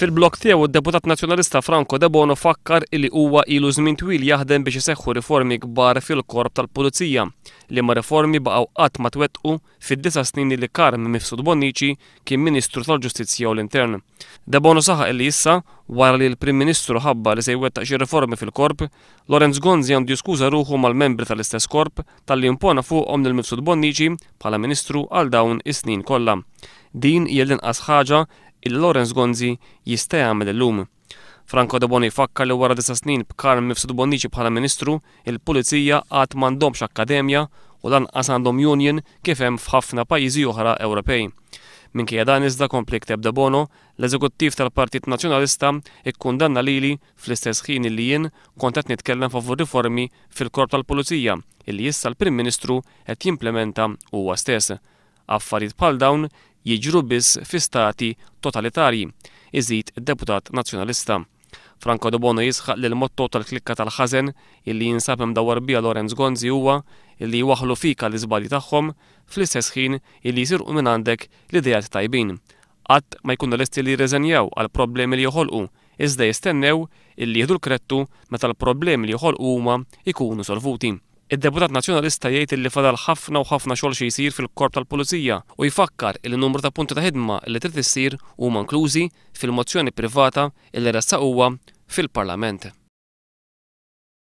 Fil-blog tiegħu d-deputat Nazzjonalista Franco Debono fakkar illi huwa ilu żmien twil jaħdem biex iseħħu riformi kbar fil-Korp tal-Pulizija, liema riformi baqgħu qatt ma twettqu fid-disa' snin illi Carm Mifsud Bonnici kien Ministru tal-Ġustizzja u l-Intern. Debono saħaq illi issa, wara li l-Prim Ministru ħabbar li se jwettaq xi riformi fil-Korp, Lawrence Gonzi għandu jiskuża ruħu mal-membri tal-istess Korp talli impona fuqhom lil Mifsud Bonnici bħala Ministru għal dawn is-snin kollha. Din hija l-inqas ħaġa illi Lawrence Gonzi jista' jagħmel illum. Franco Debono jfakkar li wara disa' snin b'Carm Mifsud Bonnici bħala Ministru, il-Pulizija għad m'għandhomx akkademja u lanqas għandhom union kif hemm f'ħafna pajjiżi oħra Ewropej. Minkejja dan iżda, kompla jikteb Debono, l-Eżekuttiv tal-Partit Nazzjonalista kkundanna lili fl-istess ħin illi jien kont qed nitkellem favur riformi fil-Korp tal-Pulizija illi issa l-Prim Ministru qed jimplementa huwa stess. Affarijiet bħal dawn jiġru biss fi stati totalitarji, iżid id-deputat Nazzjonalista. Franco Debono jisħaq li l-motto tal-klikka tal-ħażen illi jinsab imdawwar biha Lawrence Gonzi huwa illi jwaħħlu fik għall-iżbalji tagħhom fl-istess ħin illi jisirqu mingħandek l-ideat tajbin. Qatt ma jkunu lesti li jirriżenjaw għall-problemi li joħolqu iżda jistennew illi jieħdu l-krettu meta l-problemi li joħolqu huma jkunu solvuti. Id-deputat Nazzjonalista jgħid illi fadal ħafna u ħafna xogħol xi jsir fil-Korp tal-Pulizija u jfakkar illi numru ta' punti ta' ħidma li trid issir huma inklużi fil-mozzjoni privata illi ressaq huwa fil-Parlament.